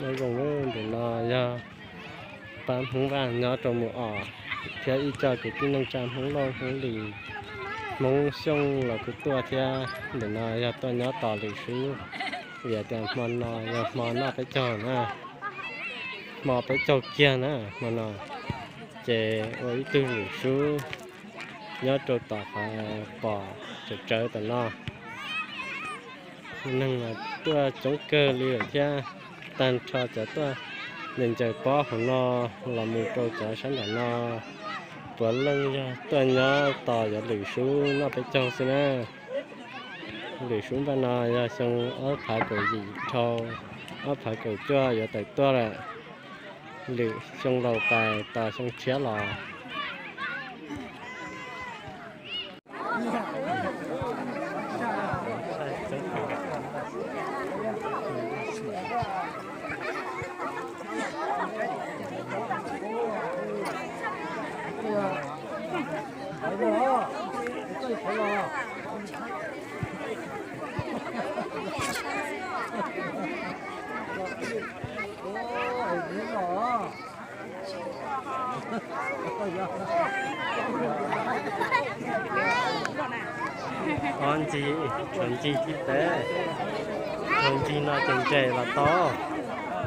Nyob zoo, ntawm no yog pab Hmoob Vaj nyob rau Mus Om thiab ib co kwv tij neej tsa Hmoob Lauj Hmoob Lis, Hmoob Xyooj los kuj tuaj thiab. Ntawm no yog tuaj nyob tos lwm sub, vim tias hmo no yog hmo noj peb caug na, hmo peb caug kiag na hmo no, ces ua ib tug lwm sub nyob rau tom qhov pom tsawv tsawv tom no. Neeg tuaj coob kawg li lawm thiab, tag nrho cov tuaj ncaws ncaws pob hauv no los mus rau cov sab nram no, puav leej yog tuaj nyob tos yuav lwm sub noj peb caug xwb na. Lwm sub npaj no yog xyoo ob phav kaum yim dhau ob phav kaum cuaj yuav tawm tuaj lawm. Lwm xyoo laus pais tos xyoo tshiab los. Ob ncig, tshuav ncig tib peb, tshuav ncig no ces nres los tau.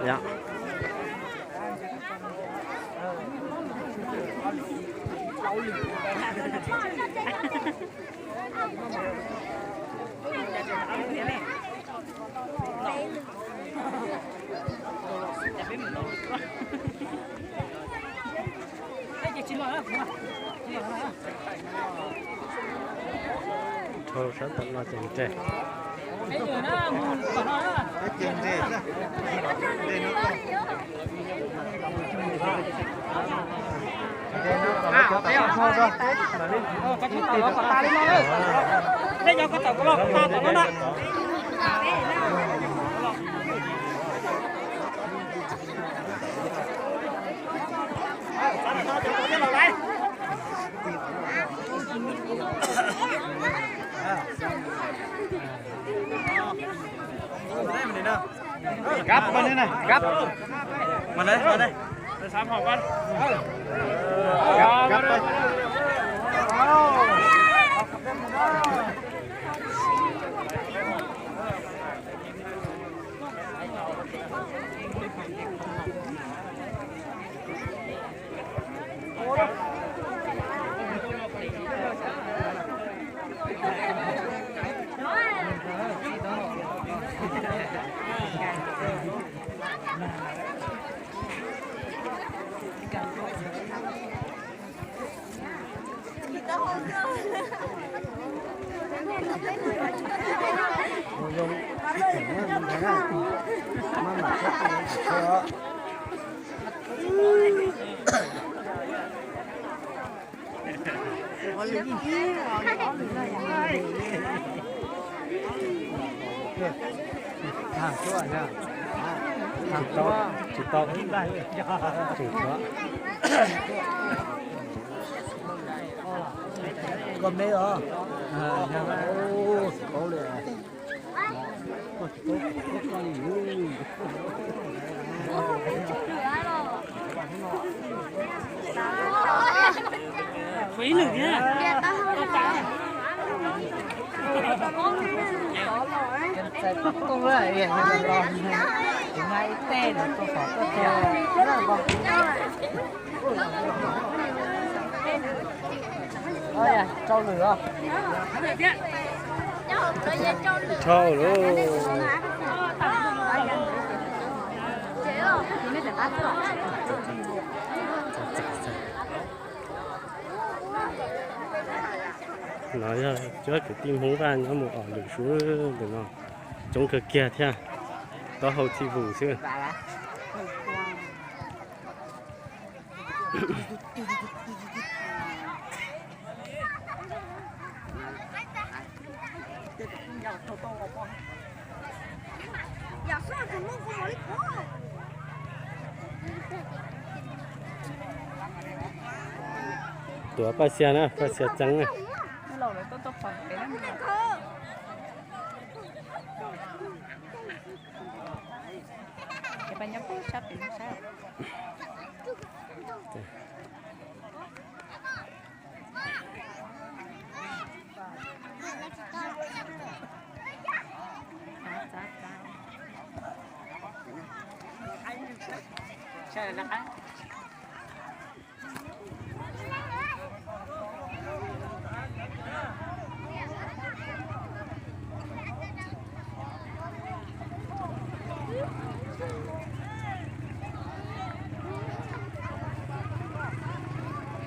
Yog Dhau sab tom no ces nres. Gab, gab. Tsis tau, tsis tau. Koj me os. Tsis paub li. Ib lwm thiab. Txais poj koob lawm, ib teg no tuaj pom tuaj tiag. Rau lwm os. Rau lwm. No yog cov kwv tij Hmoob Vaj nyob mus om lwm sub ntawm no, coob kawg kiag thiab, taub hau txij vus xwb. Tuav Paj Xia na, Paj Xia txeeb na. Paj Xia txeeb na. Pas nyob pub sab pem no sab.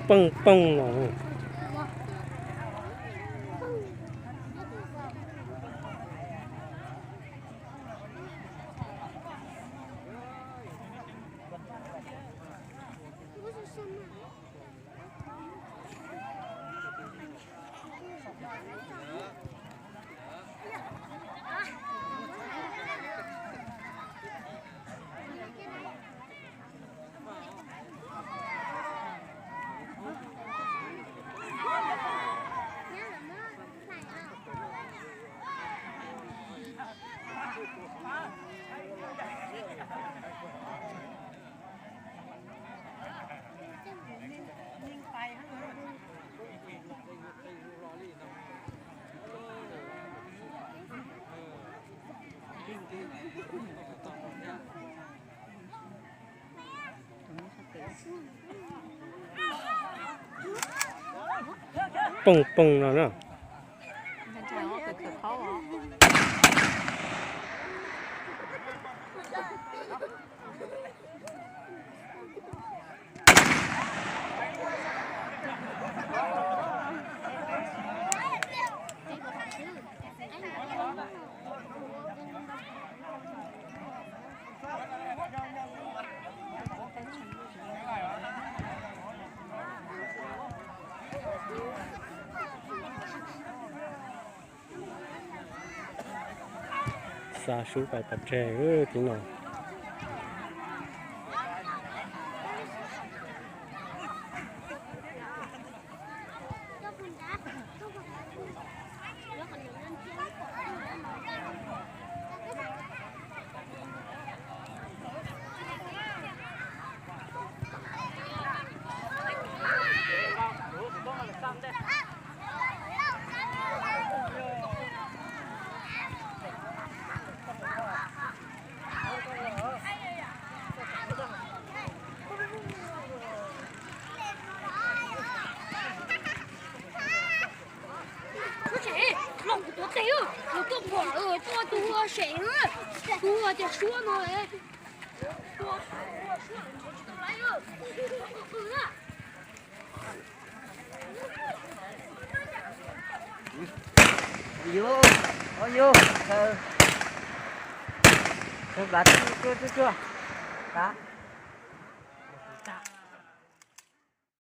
Pooj pooj no. Pooj pooj no na. Xa sub pais pov tseg tim no. Los kuv tuav tes, los tuaj pom lawm, tuaj tus ua sev, tus ua cov suab no. Yus, yus, khaws, khaws pab tuaj, tuaj, tuaj, tuaj, pab.